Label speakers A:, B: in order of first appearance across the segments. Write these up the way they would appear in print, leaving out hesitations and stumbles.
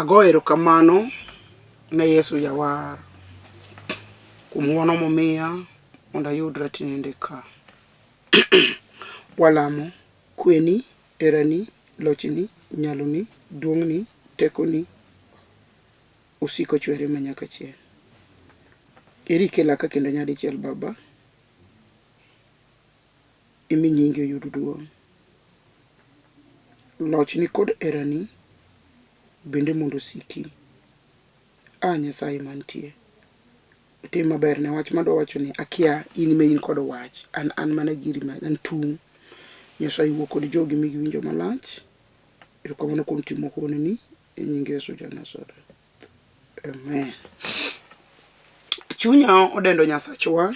A: Ago erokamano ne Yesu Jawar kuom ng'wono momiya mondo ayudra tinende ka. Walamo kweni, herani, lochni, nyaloni, duong'ni, tekoni osiko chwere manyaka chieng'. Eri ikela ka kendo nyadichiel Baba, imi nyingi oyud duong'. Lochni kod herani bende mondo osiki. A Nyasaye mantie. Tim maber ne wach madwa wacho ni akia in me in kod wach. An an mana giri ma an tung'. Nyasaye wuo kod jogi mi giwinjo malach. Erokamano kuom timo honni e nying Yesu ja Nazareth. Amen. Chunya odendo Nyasachwa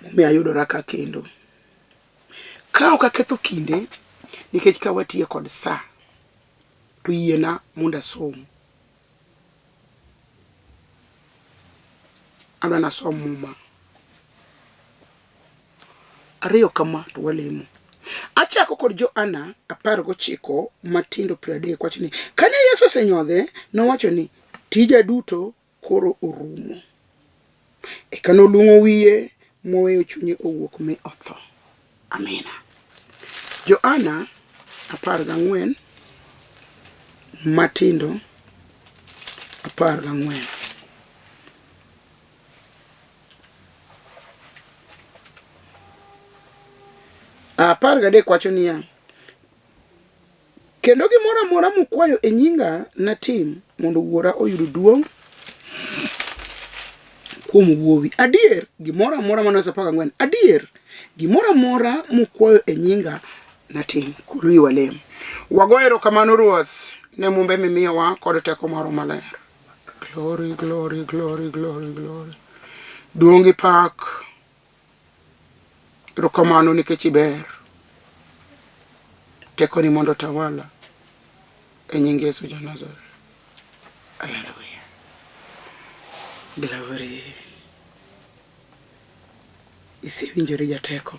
A: momiyo ayudora ka kendo. Ka ok aketho kinde nikech ka watiyo kod sa to yiena mondo asom. Adwa nasom muma. Ariyo kama to walemo. Achako kod Johana 19 matindo 30 wacho ni kane Yesu osenyodhe nowacho ni tija duto koro orumo. Eka nolung'o wiye moweyo chunye owuok mi otho. Amina. Johana 14 matindo 14. 13 wacho niya, kendo gimoro amora mukwayo e nyinga natim mondo Wuora oyud duong' kuom Wuowi. Adier, gimoro amora mano 14. Adier, gimoro amora mukwayo e nyinga natim. Koro walem. Wago erokamano Ruoth ne mumbe mimiyowa kod teko moro maler. Glory, glory, glory, glory, glory. Duong' gi pak. Erokamano nikech iber. Tekoni mondo tawala e nying Yesu ja Nazareth. Hallelujah. Glory. Isewinjori jateko.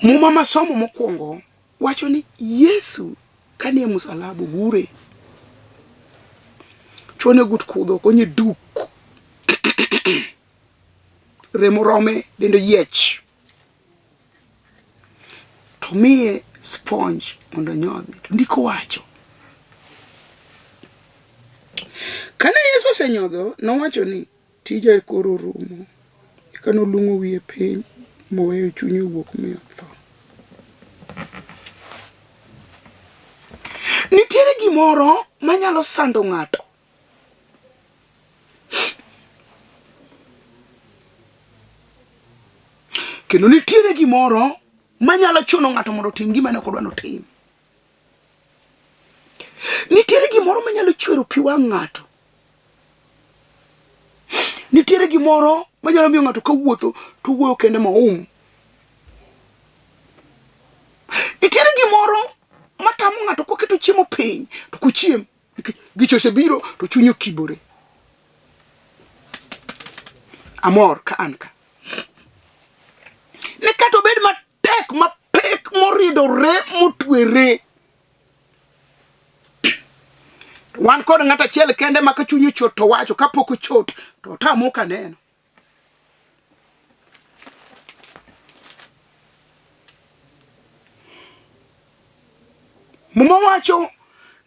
A: Muma masomo mokwongo wacho ni Yesu kanie musalaba ogure. Chwone gut kudho konye duk. Remo rome dende yiech. To miye sponge mondo onyodhi. To ndiko wacho. Kane Yesu osenyodho, nowacho ni tija koro orumo. Eka nolung'o wiye piny moweyo chunye owuok mi otho. Nitiere gimoro manyalo sando ng'ato. Kendo nitiere gimoro manyalo chuno ng'ato mondo otim gima ne ok odwa notim. Nitiere gimoro manyalo chwero pi wang' ng'ato. Nitiere gimoro manyalo miyo ng'ato kawuotho to wuoyo kende maum. Nitiere gimoro matamo ng'ato koketo chiemo piny to kochiem nikech gicho osebiro to chunye okibore. Amor ka an ka. Ne kata obed matek mapek moridore motwere. Wan kod ng'at achiel kende ma ka chunye ochot to wacho kapok ochot to otamo ka neno. Muma wacho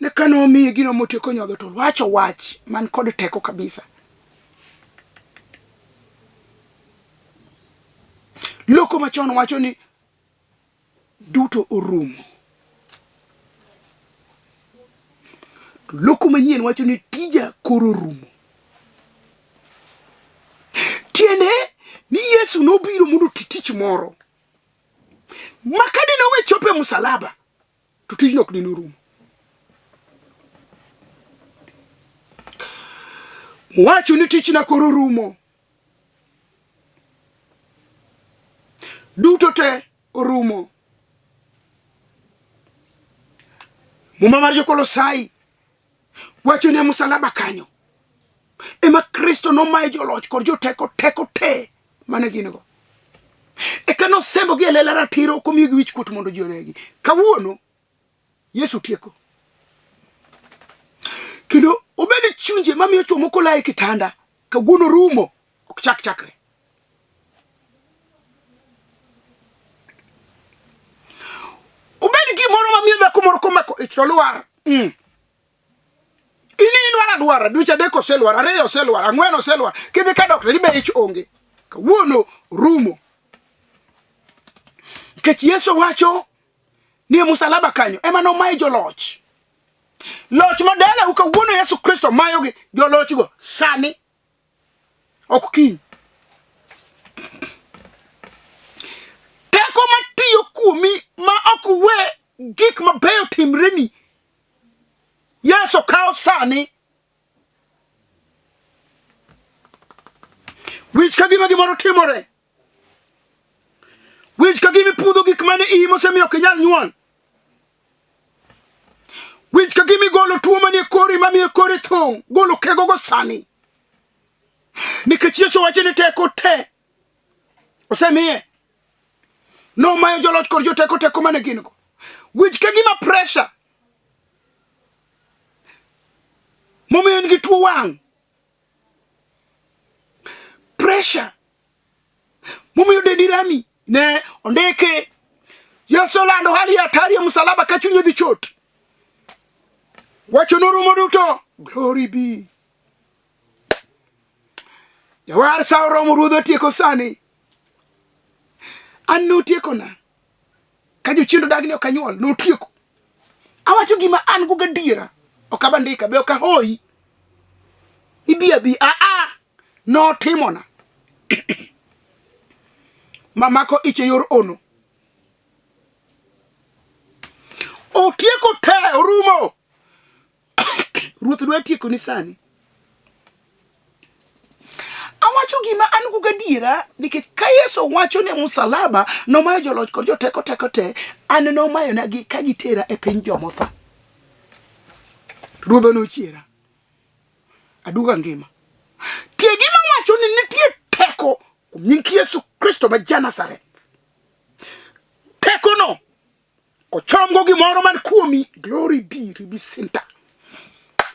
A: ni kane omiye gino motieko nyodho to wacho wach man kod teko kabisa. Loko machon wacho ni duto orumo. To loko manyien wacho ni tija koro orumo. Tiende ni Yesu nobiro mondo oti tich moro ma ka dine owe chopo e musalaba to tijno ok dine orumo. Wacho ni tichna koro orumo. Duto te orumo. Muma mar Jokolosai wacho ni e musalaba kanyo ema Kristo nomaye joloch kod joteko teko te mane gin go. Eka nosembogi e lela ratiro komiyogi wichkuot mondo ji onegi. Kawuono Yesu tieko. Kendo obed chunje mamiyo chwo moko lae kitanda kawuono rumo ok chak chakre. Obed gimoro mamiyo dhako moro komako ich to lwar. In ilwar alwara, dweche adek oselwar, ariyo oselwar, ang'wen oselwar. Kidhi ka dokta ni be ich onge. Kawuono rumo. Nikech Yesu wacho ni e musalaba kanyo ema nomaye joloch. Loch ma dalau kawuono Yesu Kristo mayogi jolochgo sani ok kiny. Teko matiyo kuomi ma ok we gik mabeyo timreni Yesu kawo sani. Winj ka gima gimoro timore. Winj ka gima ipudho gik mane iyi mosemiyo ok inyal nyuol. Winj ka gima igolo tuo manie kori mamiyo kori thung', golo kegogo sani. Nikech Yesu wacho ni teko te osemiye. Nomayo joloch kod joteko teko mane gin go. Winj ka gima pressure momiyo en gi tuo wang'. Pressure momiyo dendi rami ne ondiki Yesu olando hali ya hatari ya msalaba ka chunye dhi chot. Wacho norumo duto. Glory be. Jawar sa oromo ruodh otieko sani. An notiekona. Ka jochiend odagi ni ok anyuol, notieko. Awacho gima an go gadiera. Ok abandika, be ok ahoyi. Ibi abi, a a, notimona. Mamako ich e yor ono. Otieko te, orumo. Ruoth dwa tieko ni sani. Awacho gima an go gadiera nikech ka Yesu wacho ni musalaba nomayo joloch kod joteko teko te, an nomayonagi ka gitera e piny jomotho. Ruodhwa nochiera. Aduoga ngima. Tie gima wacho ni nitie teko kuom nying Yesu Kristo ma ja Nazareth. Tekono Kochomgo gimoro man kuomi, glory be ribi center.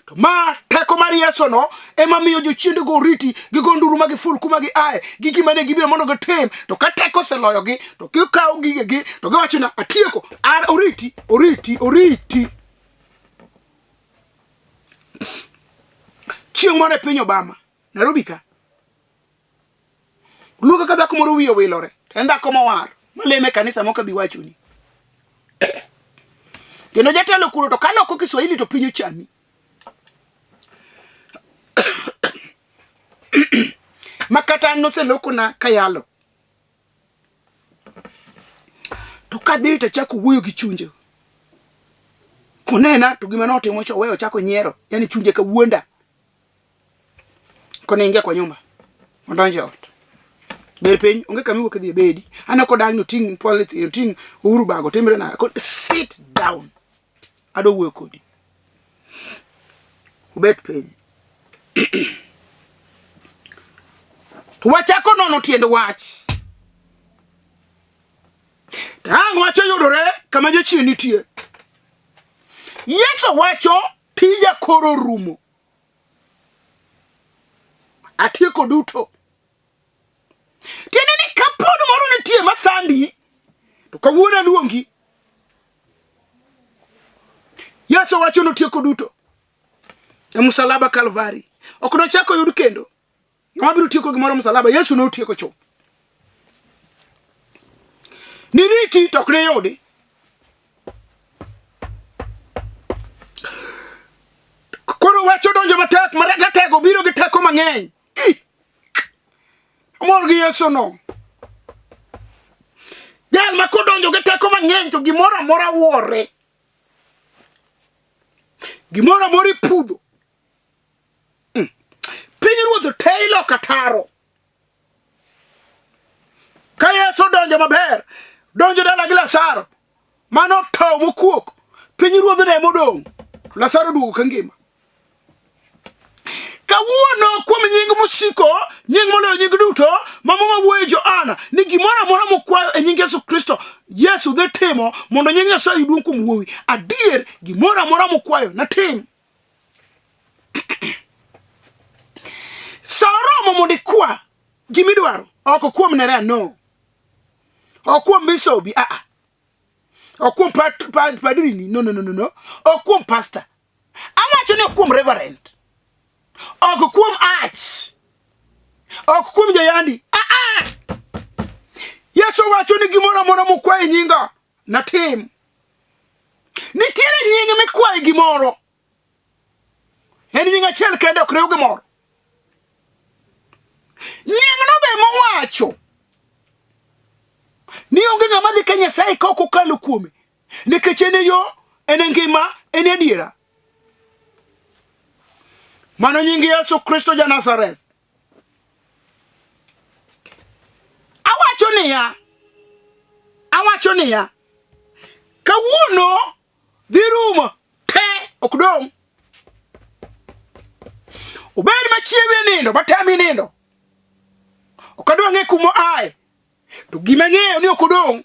A: To ma teko mar Yesu no ema miyo jochiendego oriti, gigo nduru ma giful kuma giaye, gi gima ne gibiro mondo gitim. To ka teko oseloyogi, to gikawo gigegi, to giwacho na atieko, ar oriti, oriti, oriti. Chieng' moro e piny Obama, Nairobi ka, Luo kaka dhako moro wiye owilore. To en dhako mowar. Maleme e kanisa moko abi wachoni. Kendo jatelo kuro to kaloko Kiswahili to piny ochami. Ma kata an noselokona kayalo. To kadhi to achako wuoyo gi chunje. Konena to gima notimo cha oweyo ochako nyiero. Yani chunje ka wuonda. Kone ingia kwa nyumba. Odonjo e ot. Bed piny, onge kama iwuok idhi e bedi. Aneno kodang' ni oting' policy, oting' Uhuru Bag, otimre nade. Sit down. Adwa wuoyo kodi. Ubet piny. To wachako nono tiend wach. To ang' wach oyudore kama jachien nitie. Yesu wacho tija koro rumo. Atieko duto. Tiende ni kapod moro nitie masandi, to kawuono aluongi. Yesu wacho notieko duto e musalaba Kalvari. Ok nochak oyud kendo. Ng'ama biro tieko gimoro musalaba, Yesu notieko chuth. Niriti to ok niyudi. Koro wach odonjo matek, maratego biro gi teko mang'eny. Amor gi Yesu no. Jal ma kodonjo gi teko mang'eny to gimoro amora wuore. Gimoro amora ipudho. Piny ruoth te iloko ataro. Ka Yesu odonjo maber, donjo dala gi Lazaro, mano tow mokuok, piny ruodh ne modong'. Lazaro duogo ka ngima. Kawuono kuom nying mosiko, nying moloyo nying duto, ma Muma wuoyo Johana, ni gimoro amora mokwayo e nying Yesu Kristo, Yesu dhi timo mondo nying Nyasaye duong' kuom wuowi. Adier, gimoro amora mokwayo natim. Sa oromo mondo ikwa gimidwaro. Ok kuom Nerea, no. Ok kuom bisobi, ah ah. Ok kuom padrini, no, no, no, no, no. Ok kuom pastor. Awacho ni ok kuom reverend. Ok kuom arch. Ok kuom jayandi. Ah ah. Yesu wacho ni gimoro amora mukwayo e nyinga natim. Nitiere nying mikwaye gimoro. En nying achiel kende ok riw gimoro. Nyingno be mowacho ni onge ng'ama dhi ka Nyasaye ka ok okalo kuome nikech en e yo, en e ngima, en e adiera. Mano nying Yesu Kristo ja Nazareth. Awacho niya, awacho niya, kawuono dhi rumo te ok dong'. Obed machiewi e nindo, matami nindo. Ok adwa ng'e kuma oaye. To gima ang'eyo ni ok odong'.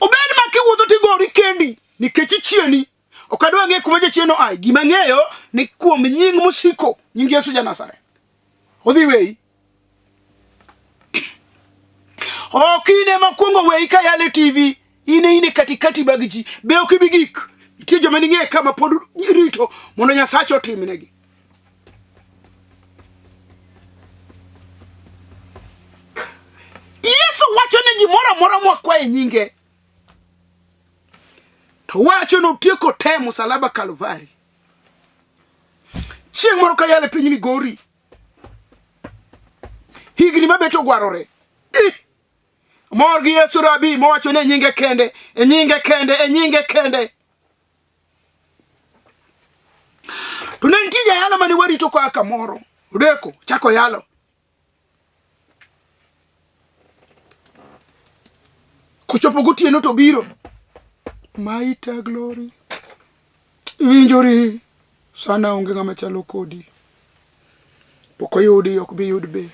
A: Obed ma kiwuotho tigori kendi nikech ichieni. Ok adwa ng'e kuma jachien oaye. Gima ang'eyo ni kuom nying mosiko, nying Yesu ja Nazareth. Odhi weyi. Ok in ema kwongo weyi ka yale TV. In e in e katikati mag ji. Be ok ibi gik. Nitie joma ning'e ka ma pod rito mondo Nyasache otimnegi. Yesu wacho ni gimoro amora mwakwayo e nyinge to wacho ni otieko te musalaba Kalvari. Chieng' moro ka yale piny Migori, higni mabet ogwarore. Ih! Mor gi Yesu Rabi mowacho ni e nyinge kende, e nyinge kende, e nyinge kende. To ne nitie jayalo mane warito koa kamoro. Odeko, chako yalo. Kochopo gotieno to biro. Maita glory. Iwinjori sana onge ng'ama chalo kodi. Pok oyudi ok bi yud be.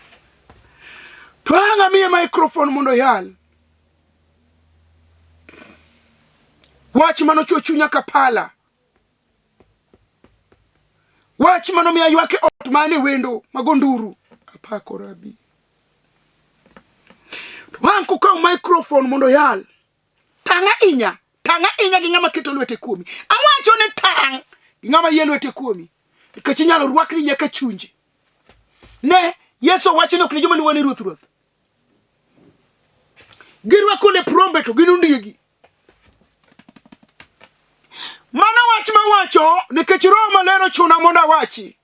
A: To ang' amiye microphone mondo oyal. Wach mano chwo chunya ka pala. Wach mano miya ywak e ot mane wendo mago nduru. Apako rabi. To ang' kokawo microphone mondo oyal. Tang' ahinya, tang' ahinya gi ng'ama keto lwete kuomi. Awacho ni tang' gi ng'ama yie lwete kuomi. Nikech inyalo rwakni nyaka chunje. Ne, Yesu wacho ni ok ne joma luongo ni Ruoth Ruoth. Girwako lep rombe to gin ondiegi. Mano wach mawacho nikech Roho Maler ochuna mondo awachi.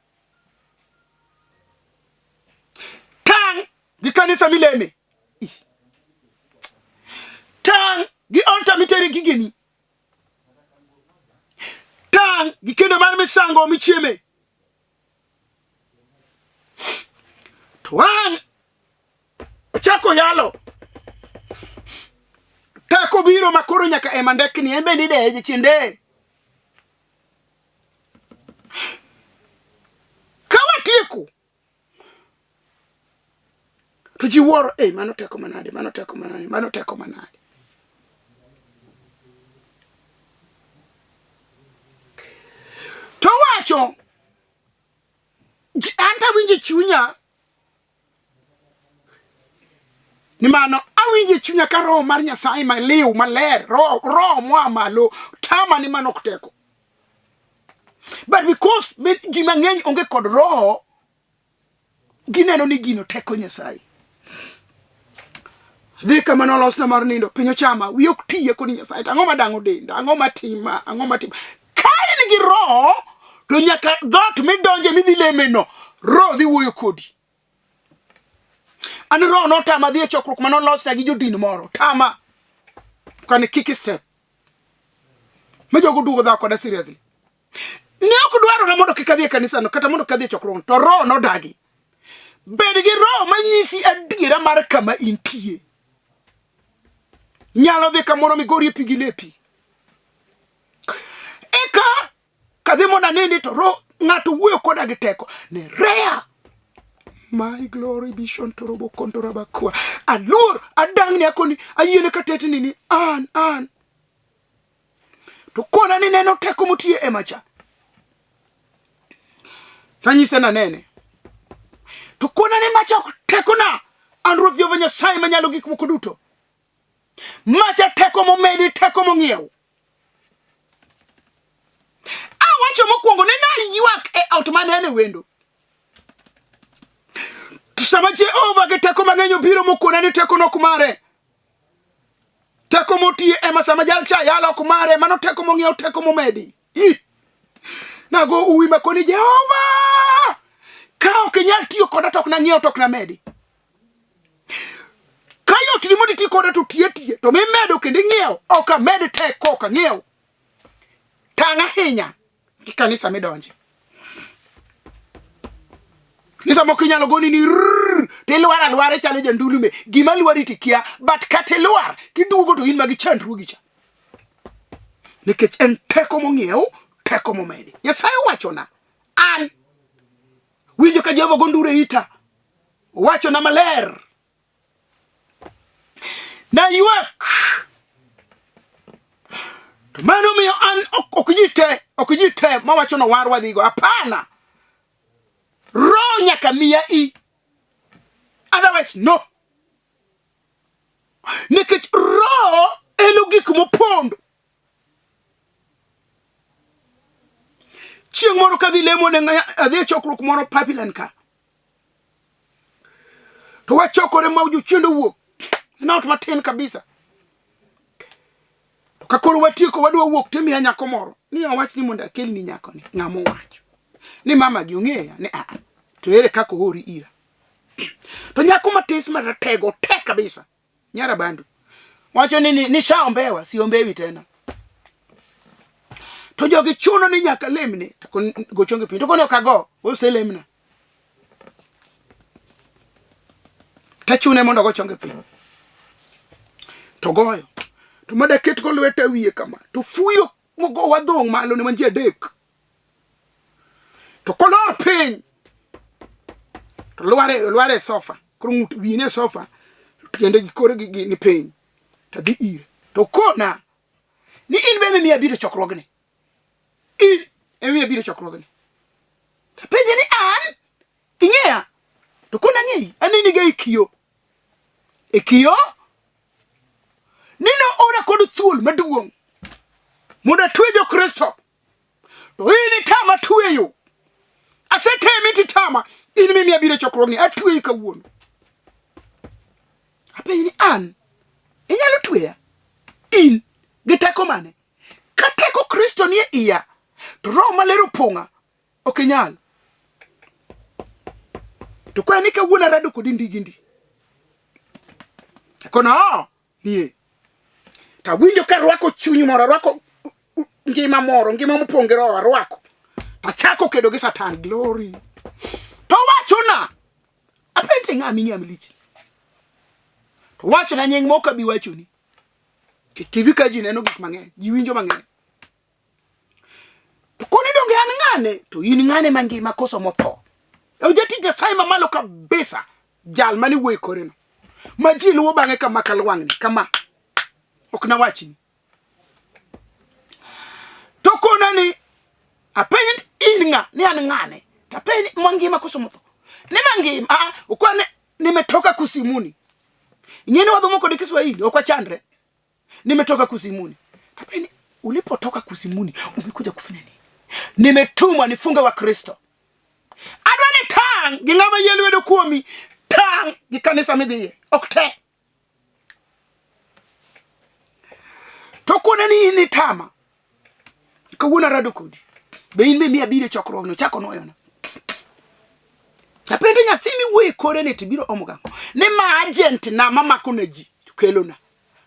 A: Tang' gi kanisa mileme. Tang' gi altar mitere gigeni. Tang' gi kendo mar misango michieme. To ang' ochako yalo. Teko biro ma koro nyaka e mandekni en bende ideye jachien deye. Ka watieko to ji wuoro, "Ei, mano teko manade, mano teko manade, mano teko manade." To wacho, an to awinjo e chunya ni mano awinjo e chunya ka roho mar Nyasaye maliw maler, roho, roho moa malo tama ni mano ok teko. But because ji mang'eny onge kod roho, gineno ni gino teko Nyasaye. Dhi kama nolosna mar nindo, piny ochama, wiya ok tiye koni Nyasaye, to ang'o madang'o denda, ang'o matima, ang'o matima. Ka in gi roho, to nyaka dhoot midonje midhi lemeno, roho dhi wuoyo kodi. An roho notama dhi e chokruok mane olosna gi jodin moro, tama. Kane kiki step. Ma jogo duogo dhawo koda seriously. Ne ok dwarore mondo kik adhi e kanisano kata mondo kik adhi e chokruogno, to roho nodagi. Bed gi roho manyisi adiera mar kama intie. Nyalo dhi kamoro migorie pi gi lepi. Eka kadhi mondo anindi to roho ng'ato wuoyo koda gi teko. Ne rea. My glory be shown to robo konto rabakwa. Aluor adang'ni akoni ayiene katetni ni an an. To kona ni neno teko motiye e macha. Tanyise nanene. To kona ni macha ok tekona. An Ruoth Jehova Nyasaye manyalo gik moko duto. Macha teko momedi, teko mong'iew. Awacho mokwongo ne naywak e ot mane an e wendo. To sama Jehova gi teko mang'eny obiro mokona ni teko nok mare. Teko motiye ema sama jal cha yalo ok mare, mano teko mong'iew, teko momedi. Ih! Nago uwi makoni Jehova! Ka ok inyal tiyo koda to ok nang'iew to ok namedi. Ka yot ni mondo iti koda to tiye tiye to mimedo kendo ing'iew ok amed teko ok ang'iew. Tang' ahinya gi kanisa midonje. Kanisa moko inyalo goni ni rrrr, to ilwar alwara ichalo jandulume gima lwari tikia but kata ilwar kiduogo to in magi chandruogi cha nikech en teko mong'iew teko momedi. Nyasaye owachona an winjo ka Jehova go nduru e ita owachona maler naywak to mano miyo an ok ji te ok ji te mawacho no war wadhigo hapana roho nyaka miya i otherwise no nikech roho elo gik mopondo chieng' moro kadhi lemo ne adhi e chokruok moro Pipeline ka to wachokore ma jochiende owuok en ot matin kabisa to ka koro watieko wadwa wuok timiya nyako moro ni awach ni mondo akelni nyakoni ng'ama owacho ni mama gi ong'eya ni aa to ere kaka oori ira to nyako matis maratego tek kabisa nyara bandu wacho ni nishaombewa siombewi tena to jogi chuno ni nyaka lemne to go chonge piny to koni ok ago oselemna tachune mondo ogo chonge piny to goyo to madaket go lweta wiye kama to fuyo mogo wadhong' malo ne wan ji adek to kolor piny to lware lware e sofa koro ng'ut wiye ne sofa tiende gi kore gi ni piny to adhi ire to kona ni in be miya biro chokruogni in emiya biro chokruogni tapenje ni an ing'eya to kona ng'eyi aneni ga e kiyo e kiyo ni noora kod thuol maduong' mondo atwe jokristo to in itama tweyo asetemi titama in mimiya biro e chokruogni atweyi kawuono apenji ni an inyalo tweya in gi teko mane ka teko kristo nie iya to roho maler opong'a ok inyal to kwa ni kawuono arado kodi ndigi ndi kono oh, nie to awinjo ka arwako chuny moro arwako ngima moro ngima mopong' gi roho arwako achako kedo gi satan glory to wachona apenje ng'a ming'eya malich to wachona nying mok abi wachoni TV ka ji neno gik mang'eny ji winjo mang'eny to koni donge an ng'ane to in ng'ane mangima koso motho e jatich Nyasaye mamalo kabisa jal mane wuoyo e koreno ma ji luwo bang'e kama kalwang'ni kama ok nawachni to kona ni apenj in ng'a ni an ng'ane to apenj mangima koso motho ni mangima ah ukwa ni nimetoka kusimuni ing'eni wadhumo kode Kiswahili ok wachandre nimetoka kusimuni apenj ulipotoka kusimuni umekuja kufanya nini nimetumwa nifunge wa Kristo adwa ni tang' gi ng'ama yie lwedo kuomi tang' gi kanisa midhiye ok te To kone ni in itama. Kawuono arado kodi. Be in mimiya biro e chokruogno chako nwoyona. Apenjo nyathi miwuoyo e kore ni to ibiro omo gang'o? Ni ma agent na mamako ne ji to kelona.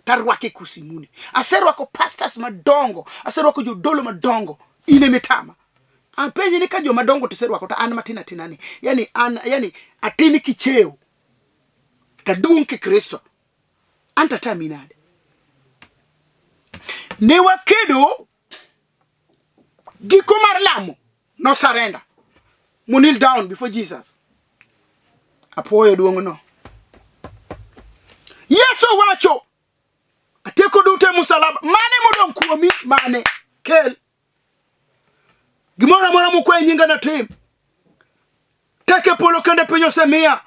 A: Tarwake kusimuni. Aserwako pastors madongo, aserwako jodolo madongo. In emitama. Apenje ni ka joma dongo to iserwako to an matin atina ni. Yani an yani atin kicheo. Taduong' ki Kristo. An to atami nade? Ne wakedo giko mar lamo no surrender. Mo kneel down before Jesus. Apuoyo duong'no. Yesu wacho ateko duto e musalaba. Mane modong' kuomi mane? Kel. Gimoro amora mukwayo e nyinga natim. Teko e polo kendo e piny osemiya.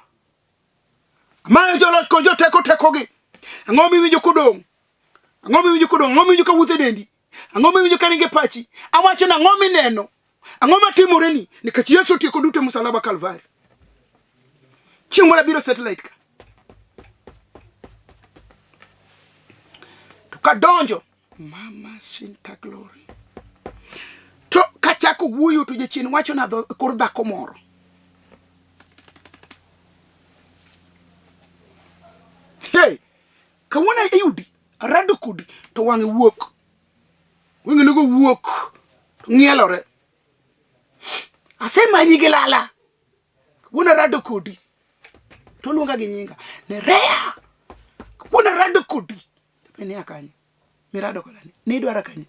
A: Amayo joloch kod joteko tekogi. Ang'o miwinjo kodong'? Ang'o miwinjo kodong'? Ang'o miwinjo ka wuotho e dendi? Ang'o miwinjo ka ringo e pachi? Awacho ni ang'o mineno? Ang'o matimoreni? Nikech Yesu otieko duto e musalaba Kalvari. Chieng' moro abiro satellite ka. To kadonjo, mama shinta glory. To kachako wuoyo to jachien wacho na kor dhako moro. Hey, kawuono ayudi, arado kodi to wang'e wuok. Wengene go wuok to ng'ielore. Asemanyi gi lala. Kawuono arado kodi. To luonga gi nyinga. Nerea. Kawuono arado kodi. To ni kanye? Mirado koda ni. Nidwara kanye?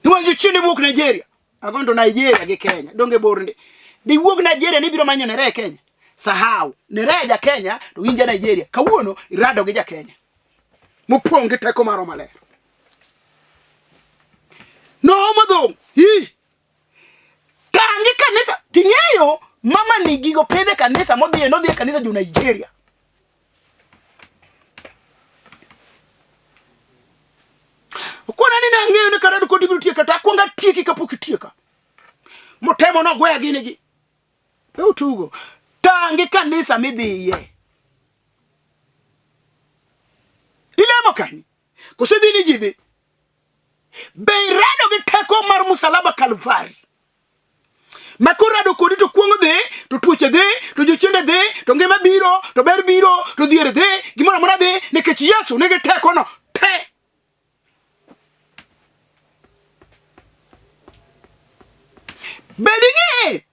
A: Niwanjo jochiende wuok Nigeria. Agondo Nigeria gi Kenya. Donge bor ndi. Diwuog Nigeria ni biro manyo Nerea Kenya. Sahau. Nerea ja Kenya to in ja Nigeria. Kawuono irado gi ja Kenya. Mopong' gi teko mar Roho Maler. Noomo dhong'. Hi. Tangi kanisa. Ting'eyo mama ni gigo pidhe kanisa modhiye nodhi e kanisa jo Nigeria. Okona ni nang'eyo ni karado kodi biro tieka to akwongo atieki kapok itieka. Motemo nogweya gini gi. Be utugo. Tangi kanisa midhiye. Ilemo kanye? Koso idhi ni ji dhi? Be irado gi teko mar musalaba Kalvari? Ma korado kodi to kuong'o dhi, to tuoche dhi, to jochiende dhi, to ngima biro, to ber biro, to dhier dhi, gimoro amora dhi, nikech Yesu nigi tekono te. Bed ing'e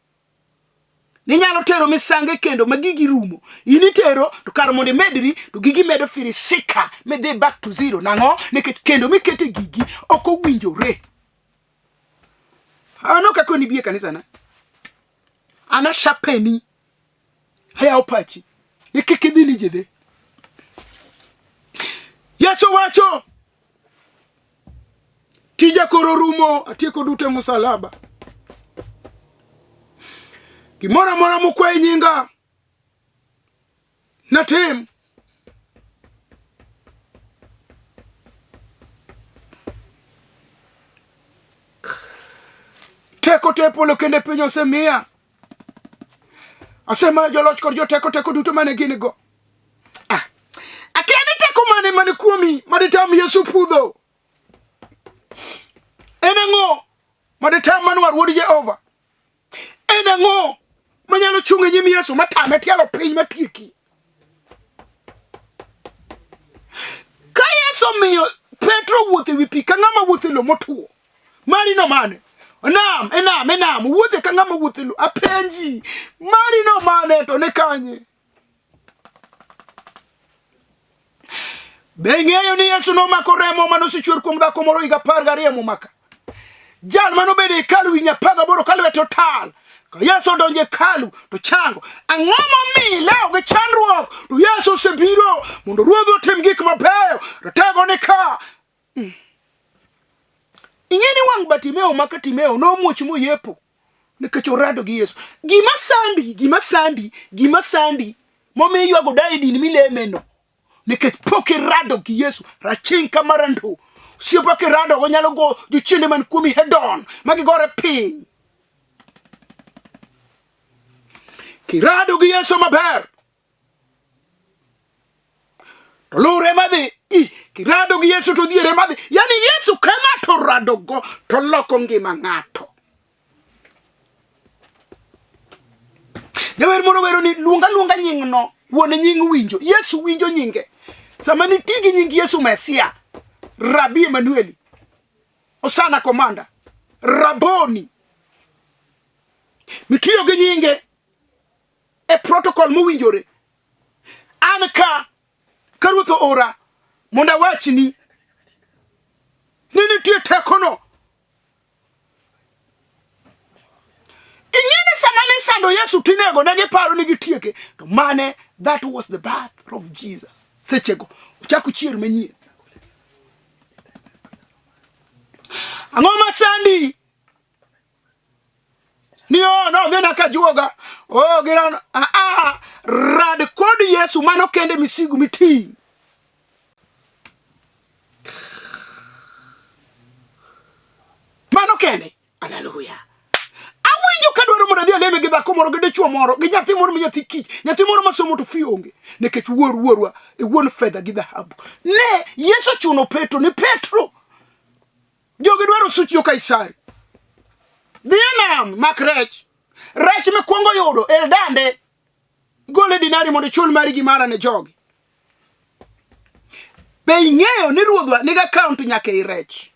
A: ninyalo tero misango e kendo ma gigi rumo. In itero to kar mondo imedri to gigi medo firisika midhi back to zero. Nang'o? Nikech kendo mikete gigi ok owinjore. An ok akoni bi e kanisana. An ashapeni. Ayawo pachi. Ni kik idhi ni ji dhi. Yesu wacho tija koro rumo, atieko duto e musalaba. Gimoro amora mukwayo e nyinga natim. Teko te polo kendo e piny osemiya. Asemayo joloch kod joteko teko duto mane gin go. Ah, akia ni teko mane mane kuomi maditam Yesu pudho. En ang'o maditam manwar wuod Jehova? En ang'o manyalo chung' e nyim Yesu matame tielo piny matieki? Ka Yesu omiyo Petro wuotho e wi pi ka ng'ama wuotho e lo motwo, mari no mane? Nam, e nam, e nam, wuothe ka ng'ama wuotho e lo. Apenji, mari no mane to ni kanye? Be ing'eyo ni Yesu nomako remo mane osechwer kuom dhako moro higa 12 momaka? Jal mane obedo e hekalu higni 18 ka lwete otal. Ka Yesu odonjo e hekalu to chango. Ang'o momiyo ilewo gi chandruok? To Yesu osebiro mondo Ruodhwa otim gik mabeyo. Ratego ni ka. Ing'e ni wang' Bartimeo maka Timeo nomuoch moyepo nikech orado gi Yesu. Gima sandi, gima sandi, gima sandi momiyo iywago dayi din milemeno nikech pok irado gi Yesu raching ka marando. Osiepa kirado go nyalo go jochiende man kuomi head on ma gigore piny. Kirado gi Yesu maber to luwre madhi i kirado gi Yesu to dhiere madhi. Yani Yesu ka ng'ato orado go to loko ngima ng'ato. Jawer moro wero ni luonga luonga nyingno, wuon nying winjo. Yesu winjo nyinge. Sama nitie gi nying Yesu Mesia, Rabi Emanueli, Osana Komanda, Raboni, mitiyo gi nyinge e protocol mowinjore. An ka ka Ruoth oora mondo awachni ni nitie tekono. Ing'e ni sama ne isando Yesu tinego ne giparo ni gitieke to mane that was the birth of Jesus. Sechego ochako chier manyien. Ang'o masandi? Ni oh, no dhina ka juoga. Oh, giran ah, ah, rad kod Yesu mano kende misigu miting'. Mano kende. Haleluya. Awinjo ka dwaro mondo adhi aleme gi dhako moro gi dichwo moro gi nyathi moro ma nyathi kich nyathi moro ma somo to fi onge nikech wuor wuorwa e wuon fedha gi dhahabu. Ne Yesu ochuno Petro ni Petro jogi dwaro such yo Kaisari. Dhi e nam mak rech. Rech mikwongo yudo el dande gole dinari mondo ichul mari gi mara ne jogi. Be ing'eyo ni ruodhwa nigi account nyaka ei rech?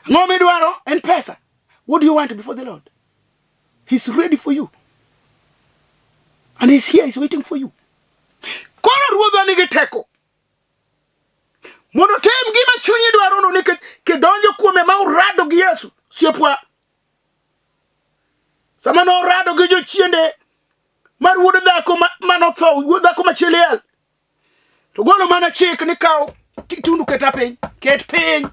A: Ang'o midwaro? En pesa. What do you want before the Lord? He's ready for you. And he's here, he's waiting for you. Koro ruodhwa nigi teko. Mondo tim gima chunyi dwaro no nikech kidonjo kuome ma urado gi Yesu, siepwa. Sama norado gi jochiende mar wuod dhako manotho, wuod dhako machiel To golo mana chik ni kaw kitundu keta piny, ket piny.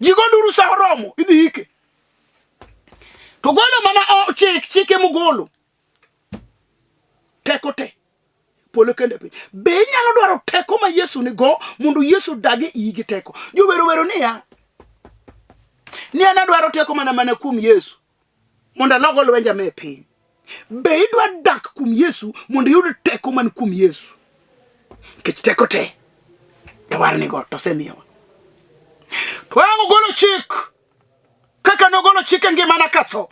A: Ji go nduru sa oromo, idhi ike. To golo mana o, chik, chike mogolo. Teko te. Polo kende piny. Be inyalo dwaro teko ma Yesu ni go mondo Yesu odag e iyi gi teko? Jowero wero niya, ni an adwaro teko mana mana kuom Yesu. mondo alogo lwenja me piny. Be idwa dak kuom Yesu mondo iyud teko man kuom Yesu? Nikech teko te jawar nigo to osemiyowa. To ang' ogolo chik kaka nogolo chik e ngimana ka tho.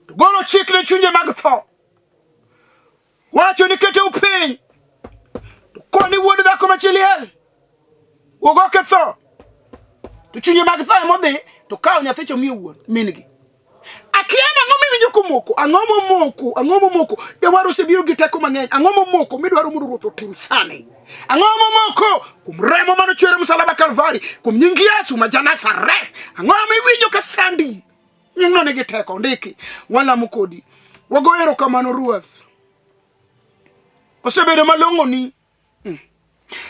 A: To golo chik ne chunje mag tho. Wacho ni keteu piny. To koni wuod dhako ma chi liel. Wuog oko e tho. To chunje mag tho ema odhi to kawo nyathi to miyo wuon min-gi. Akia ni ang'o miwinjo komoko, ang'o momoko, ang'o momoko. Jawar osebiro gi teko mang'eny. Ang'o momoko midwaro mondo ruoth otim sani? Ang'o momoko kuom remo mane ochwer e msalaba Kalvari, kuom nying Yesu ma ja-Nazareth? Ang'o miwinjo ka sandi? Nyingno nigi teko, ndiki. Walamo kodi. Wago erokamano Ruoth. Osebedo malong'oni.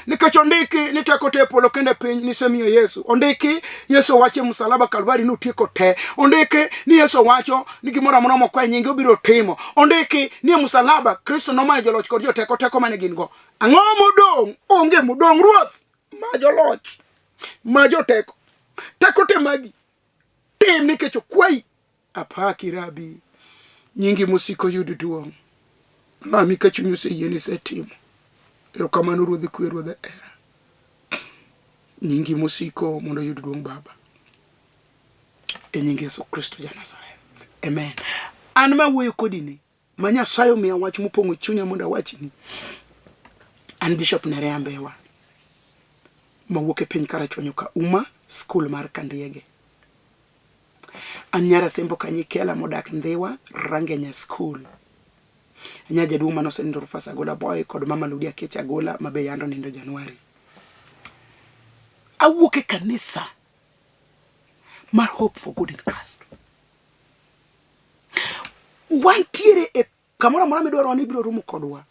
A: Nikech ondiki ni teko te e polo kendo e piny nisemiyo Yesu. Ondiki Yesu wacho e msalaba Kalvari notieko te. Ondiki ni Yesu wacho ni gimoro amora mokwa e nyinge obiro timo. Ondiki ni e msalaba Kristo nomayo joloch kod joteko teko mane gin go. Ang'o modong'? Onge modong' Ruoth. Ma joloch. Ma joteko. Teko te magi. Tim nikech okwayi. Apaki Rabi, nyingi mosiko yud duong'. Lami ka chuny oseyie ni isetimo. Erokamano Ruodh kwe, Ruodh hera. Nyingi mosiko mondo oyud duong' Baba. E nying Yesu Kristo ja Nazareth. Amen. An ma wuoyo kodi ni, ma Nyasaye omiya wach mopong'o chunya mondo awachni. An Bishop Nerea Mbewa mawuok e piny Karachuonyo ka Uma, skul mar Kandiege. An nyar Asembo Kanyikela modak Ndhiwa, Rangenya School. Anya jaduong' mane osenindo Rufus Agola Boy kod mama Ludia Kech Agola ma be yando nindo Januari. Awuok e kanisa mar Hope for Good in Christ. Wantiere e kamoro amora midwaro ni ibiro romo kodwa.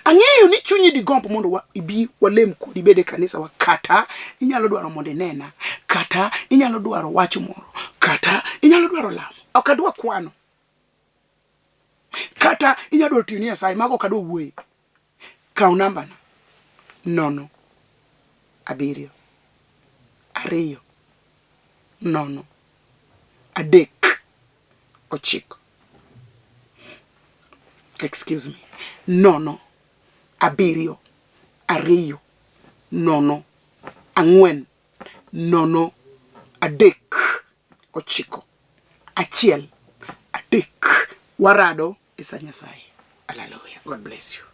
A: Ang'eyo ni chunyi digomb mondo wa, ibi walem kodi ibed e kanisa wa kata inyalo dwaro mondo inena kata inyalo dwaro wach moro kata inyalo dwaro lamo. Ok adwa kwano. Kata inyalo dwaro tiyo ni Nyasaye, mago ok adwa wuoye. Kaw nambana 0 7 2 0 3 9 excuse me 0 7 2 0 4 0 3 9 1 3 warado e sa Nyasaye. Hallelujah. God bless you.